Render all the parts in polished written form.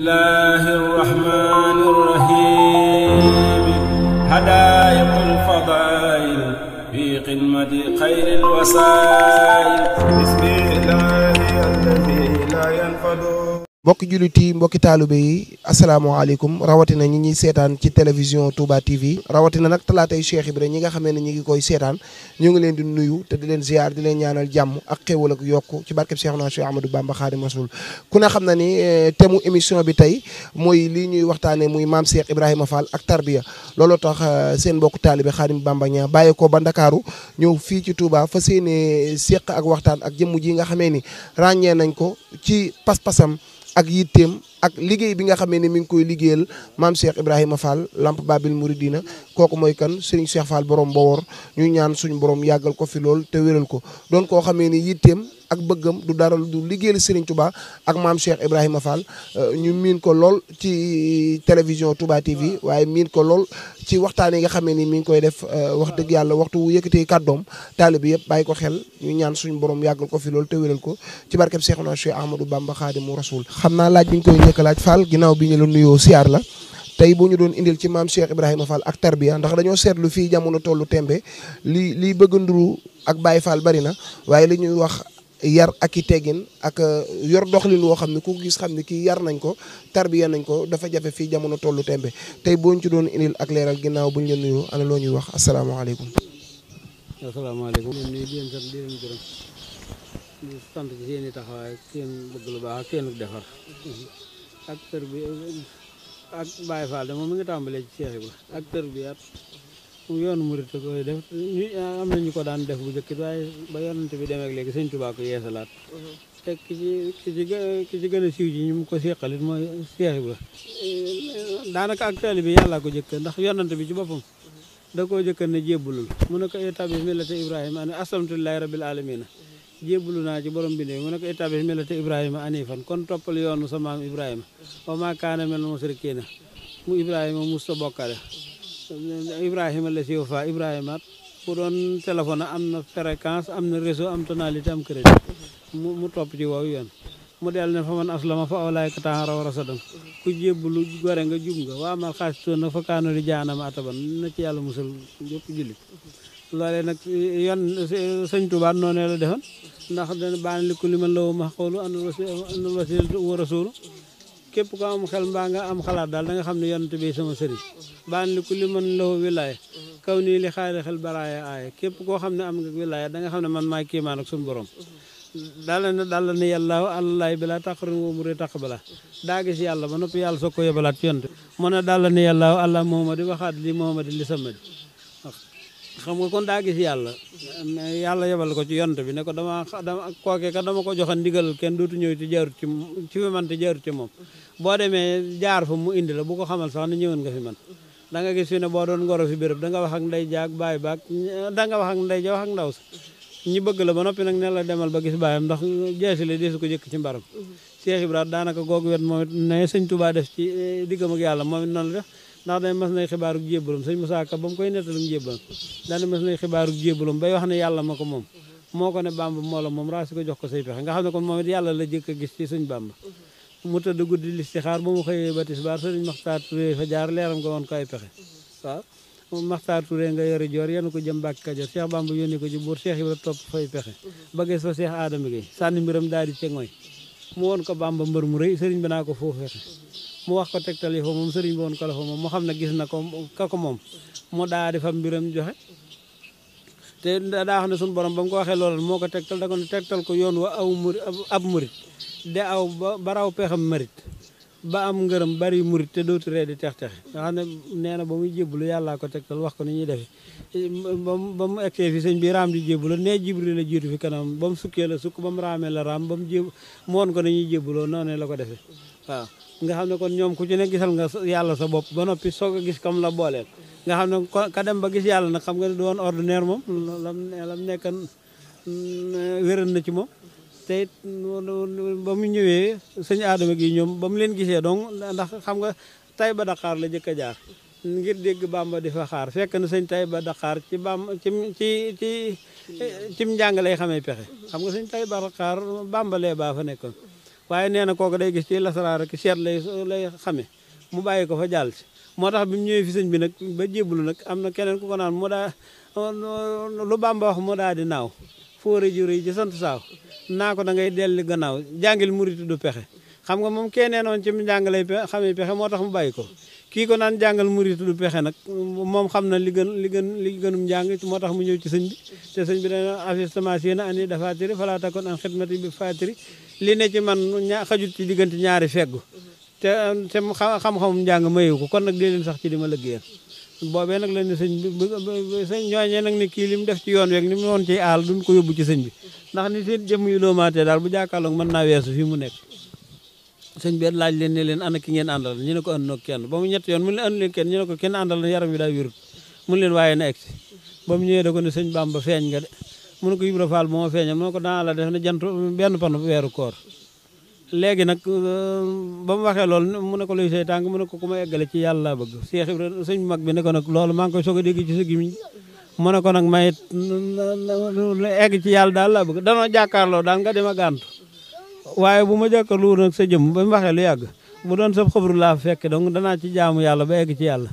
الله الرحمن الرحيم هدايق الفضائل في قمة خير الوسائل بسم الله الذي لا ينفد mbokki jullit yi mbokki taalibe yi asalaamaaleykum rawatina ñi ñuy seetaan ci télévision Touba TV rawatina nag talaatay Cheikh Ibra ñi nga xamee ne ñi ngi koy seetaan ñu ngi leen di nuyu te di leen ziar di leen ñaanal jàmm ak xéwal ak yokku ci barkeb Cheikhna Cheikh Ahmadou Bamba Khadim Rasoul ku ne xam na ni thème émission bi tey mooy lii ñuy waxtaanee muy maam Cheikh Ibrahima Fall ak tarbiya looloo tax seen mbokku taalibe Khadim Bamba ñaa bàyyi ko ba Ndakaaru ñëw fii ci Touba fa seene seq ak waxtaan ak jëmm ji nga xamee ni ràññee nañ ko ci pas-pasam ak yitteem ak liggéey bi nga xamee ne mi ngi koy liggéeyal maam Cheikh Ibrahima Fall Lamp Babil Mouridina kooku mooy kan Serigne Cheikh Fall borom Mbowor ñu ñaan suñu borom yàggal ko fi lool te wéral ko doon koo xamee ni yitteem ak bëggam du dara du liggéeyal Serigne Touba ak maam Cheikh Ibrahima Fall ñu miin ko lool ci télévision Touba TV waaye miin ko lool ci waxtaan yi nga xamee ni mi ngi koy def wax dëgg yàlla waxtu wu yëkkatee kàddoom taalibe yëpp bàyyi ko xel ñu ñaan suñu borom yàggal ko fi lool te wéral ko ci barkeb Cheikhna Cheikh Ahmadou Bamba Khadimu Rasoul xam naa laaj bi ñu koy njëkk a laaj Fall ginnaaw bi ñu la nuyoo siyaar la tey bu ñu doon indil ci maam Cheikh Ibrahima Fall ak tarbiya ndax dañoo seetlu fii jamono tollu tembe liy bëgg nduru ak Baye Fall bari na waaye li ñuy wax yar ak i teggin ak yor doxalin woo xam ne ku gis xam ne kii yar nañ ko tarbiya nañ ko dafa jafe fii jamono tollu tembe tey boo ñu ci doon indil ak leeral ginnaaw bu ñu la nuyoo ana loo ñuy wax asalaamaaleykum. asalaamaaleykum. di leen nuyu di leen sant di leen gërëm di sant ci seen i taxawaay seen bëgg lu baax ak seen defar ak tër bi ak Baye Fall de moom mi ngi tàmbalee ci Cheikh Ibra ak tër bi at yoonu murit koy def am na ñu ko daan def bu njëkk waaye ba yonante bi demee ak léegi sëñ Tuubaa ko yeesalaat te ki ci gën a siiw ji ñu mu ko seqalit mooy Cheikh Ibra daanaka ak taalibe bi yàllaa ko jëkk ndax yonante bi ci boppam da koo jëkk ne jébbulul mu ne ko établis millata Ibrahima ani aslamtulillahi rabbil alamina jébbulu naa ci borom bi ne mu ne ko établis millata Ibrahima anifan kon toppal yoonu sa maam Ibrahima wa maa kaana minal musrikiina mu Ibrahima mus ta bokkale Ibrahima la siiw fa Ibrahima ku doon téléphone am na fréquence am na réseau am tonalité am crédit mu topp ci woowu yoon mu del ne fa man aslama fa awlaayka taxaraw rasadan ku jébbulu gore nga jub nga waa mal xaasitoon na fa kaanu di jaanama ataban na ci yàlla musal yëpp jullit loolee nag yoon sëñ Tuubaa noonee la defoon ndax dana baan li ku li man lawu ma xoolu anul wasilatu wa rasulu képp ko am xel mbaa nga am xalaat daal da nga xam ne yonent bi sama sëriñ baan li ku li man lawu wilaaya kaw nii li xaari xel baraaya aaya képp koo xam ne am nga wilaaya da nga xam ne man maay kiimaan ak suñu borom daal ne yàlla àllalaay bi la taqarin woo mu ree taq bala daa gis yàlla ba noppi yàlla soog ko yebalaat ci yonent mu ne daal ne yàlla àlla Muhammadi waxaat li Muhammadi li samadi xam nga kon daa gis yàlla yebal ko ci yonent bi ne ko dama kookee ka dama ko joxe ndigal kenn dootu ñëw ci jaarut ci fi man te jaarut ci moom boo demee jaar fa mu indi la bu ko xamal sax ne ñëwoon nga fi man da nga gis fi ne boo doon ngoro fi béréb da nga wax ak ndey jaag baay baag da nga wax ak ndey ja wax ak ndaw sa ñi bëgg la ba noppi nag ne la demal ba gis baayam ndax jeesi la deesu ko jëkk ci mbaram Cheikh Ibrahima daanaka googu wet moom it ne sëñ Touba def ci diggam ak yàlla moom it noonu la def ndax dañ mas nay xibaaru jébbalam sëñ Moussa Ka ba mu koy nettalam jébbalam daana mas nay xibaaru jébbalam bay wax ne yàlla ma ko moom moo ko ne Bamba moo la moom raasi ko jox ko say pexe nga xam ne kon moom it yàlla la jëkk a gis ci sëñ Bamba mu tëdd guddi listixaar ba mu xëyee ba tisbaar sëriñ Maxtaar Touré fa jaar leeram nga woon ko ay pexe waaw Maxtaar Touré nga yori joor yenu ko jëm Mbàkke Kajoor Cheikh Bamba yónni ko ci buur Cheikh Ibra topp fay pexe ba gis fa Cheikh Adama Gueye sànni mbiram daal di ca ngoy mu woon ko Bamba mbër mu rëy sëriñ bi naa ko foofu fexe mu wax ko tegtal yi fa moom sëriñ bi woon ko la fa moom mu xam ne gis na ko ka ko moom mu daa di fa mbiram joxe te daa wax ne suñu borom ba mu ko waxee loolu moo ko tegtal da ko ne tegtal ko yoon wa aw murit ab murit de aw ba raw pexam marit ba am ngërëm bari murit te dootu ree di tex-texe nga xam ne nee na ba muy jébbalu yàllaa ko tegtal wax ko ni ñuy defe ba mu egsee fi sëñ bi raam di jébbalu nee Jibril la jiitu fi kanam ba mu sukkee la sukk ba mu raamee la raam ba mu mu woon ko ne ñuy jébbaloo noonu la ko defee waaw nga xam ne kon ñoom ku ci ne gisal nga yàlla sa bopp ba noppi soog a gis kam la booleel nga xam ne ka dem ba gis yàlla nag xam nga ne du woon ordinaire moom lam nekkan wéral na ci moom te it ba mu ñëwee sëñ Adama gi ñoom ba mu leen gisee donc ndax xam nga tay ba Dakar la jëkk a jaar ngir dégg Bamba di fa xaar fekk na sëñ tay ba Dakar ci Bamba cim njàng lay xamee pexe xam nga sëñ tay ba Dakar Bamba lee baa fa nekkoon waaye nee na kooku day gis ci lasaraar rek seet lay xame mu bàyyi ko fa jàll si moo tax bi mu ñëwee fi sëñ bi nag ba jébbalu nag am na keneen ku ko naan mu daa lu Bàmba wax mu daa di naaw fóore jur yi ci sant saaw naa ko da ngay delli gannaaw jàngil muritu du pexe xam nga moom kee nee noon ci mu jàngalay xamee pexe moo tax mu bàyyi ko kii ko naan jàngal muritu du pexe nag moom xam na li gënum njàng moo tax mu ñëw ci sëñ bi te sëñ bi dana affichement si na ani dafatiri fala takon an xidmati bi fatiri li ne ci man xajut ci diggante ñaari feggu te xam-xamum njàng mayu ko kon nag dee leen sax ci di ma liggéeyal boobee nag lañ ne sëñ bi sëñ ñooñee nag ne kii li mu def ci yoon weeg ni mu woon ci aal duñ ko yóbbu ci sëñ bi ndax ni seen jëmm yu loomaatee daal bu jàkkaarloog mën naa weesu fii mu nekk sëñ bi laaj leen ne leen ana ki ngeen àndal ñu ne ko ànd noog kenn ba mu ñett yoon mu ne leen kenn ñu ne ko kenn àndal na yaram wi daa wérut mu leen waaye na egsi ba mu ñëwee da ko ne sëñ Bamba feeñ nga de mu ne ko Ibra Fall moo feeñal mu ne ko danaa la def ne jant benn pan weeru koor léegi nag ba mu waxee loolu mu ne ko luy say tànk mu ne ko ku ma eggale ci yàlla laa bëgg Cheikh Ibra sëñ mag bi ne ko nag loolu maa ngi koy soog a dégg ci sa gimiñ mu ne ko nag may egg ci yàlla daal laa bëgg danoo jàkkaarloo daal nga dem a gàntu waaye bu ma jàkkaarloo nag sa jëm ba mu waxee lu yàgg bu doon sa xabru laa fekk donc danaa ci jaamu yàlla ba egg ci yàlla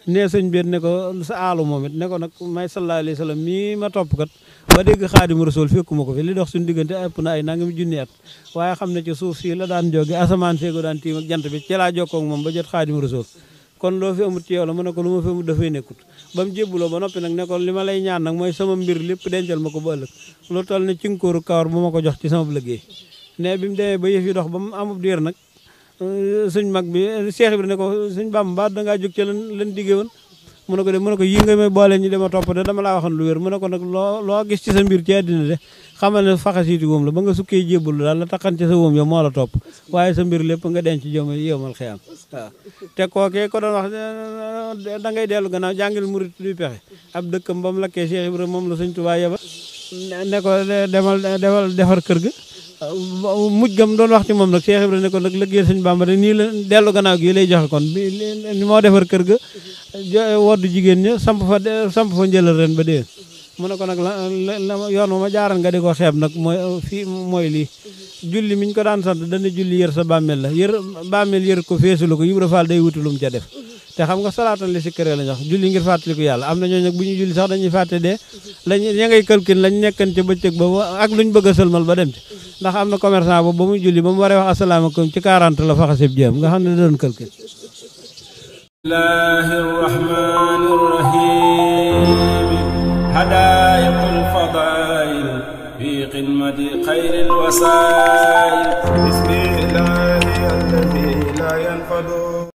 nee sëñ biir ne ko sa aalu moom it ne ko nag may sallallahu alayhi wa sallam mii ma topp kat ba dégg Xaadimu Rasuul fekkuma ko fi li dox suñu diggante ëpp na ay nangami junni at waaye xam ne ci suuf si la daan jóge asamaan seego daan tiim ak jant bi ci laa jokkoo ak moom ba jot Xaadimu Rasuul kon loo fi amut ci yow la mu ne ko lu ma fi amut dafay nekkut ba mu jébbuloo ba noppi nag ne ko li ma lay ñaan nag mooy sama mbir lépp dencal ma ko ba ëllëg lu toll ne cinkóoru kawar bu ma ko jox ci sama liggéey ne bi mu demee ba yëf yi dox ba mu amub diir nag suñ mag bi Cheikh Ibra ne ko suñ Bamba dangaa jóg ci lan diggee woon mu ne ko de mu ne ko yii nga may boole ñu dema topp de dama laa waxoon lu wér mu ne ko nag loo gis ci sa mbir ci àddina de xamal ne faxasiiti wóom la ba nga sukkee jébbul daal la taxan ci sa wóom yow moo la topp waaye sa mbir lépp nga denc jom yowmal xiyaam waaw te kookee ko doon wax da ngay dellu gannaaw jàngil murit duy pexe ab dëkkam ba mu lakkee Cheikh Ibra moom la sëñ Tuubaa yeba ne ko demal defar kër ga mujj gam doon wax ci moom nag Cheikh Ibra ne ko nag liggéey sëñ Bamba de nii la dellu gannaaw gi lay joxe kon bi moo defar kër ga woddu jigéen ña samp fa njëlal ren ba déwén mu ne ko nag la yoon ma jaaran nga di ko xeeb nag mooy lii julli miñ ko daan sant dana julli yër sa bàmmeel la bàmmeel yër ko feesulu ko Ibra Fall day wuti lu mu ca def te xam nga salaatal li si këré lañ wax julli ngir fàttaliku yàlla am na ñoo nag bu ñu julli sax dañuy fàtte dee ña ngay këlkin lañ nekkan ca bëccëg ba ak luñ bëgg a sëlmal ba dem ci ndax am na commerçant boobu ba muy julli ba mu waree wax asalaamaaleykum ci 40 la faxasib jéem nga xam ne doon këlkin bismillahi rahmani rahim hadaa'iqul fadaa'il fi xidmati xayril wasaa'il bismillahi alladi la yanfadu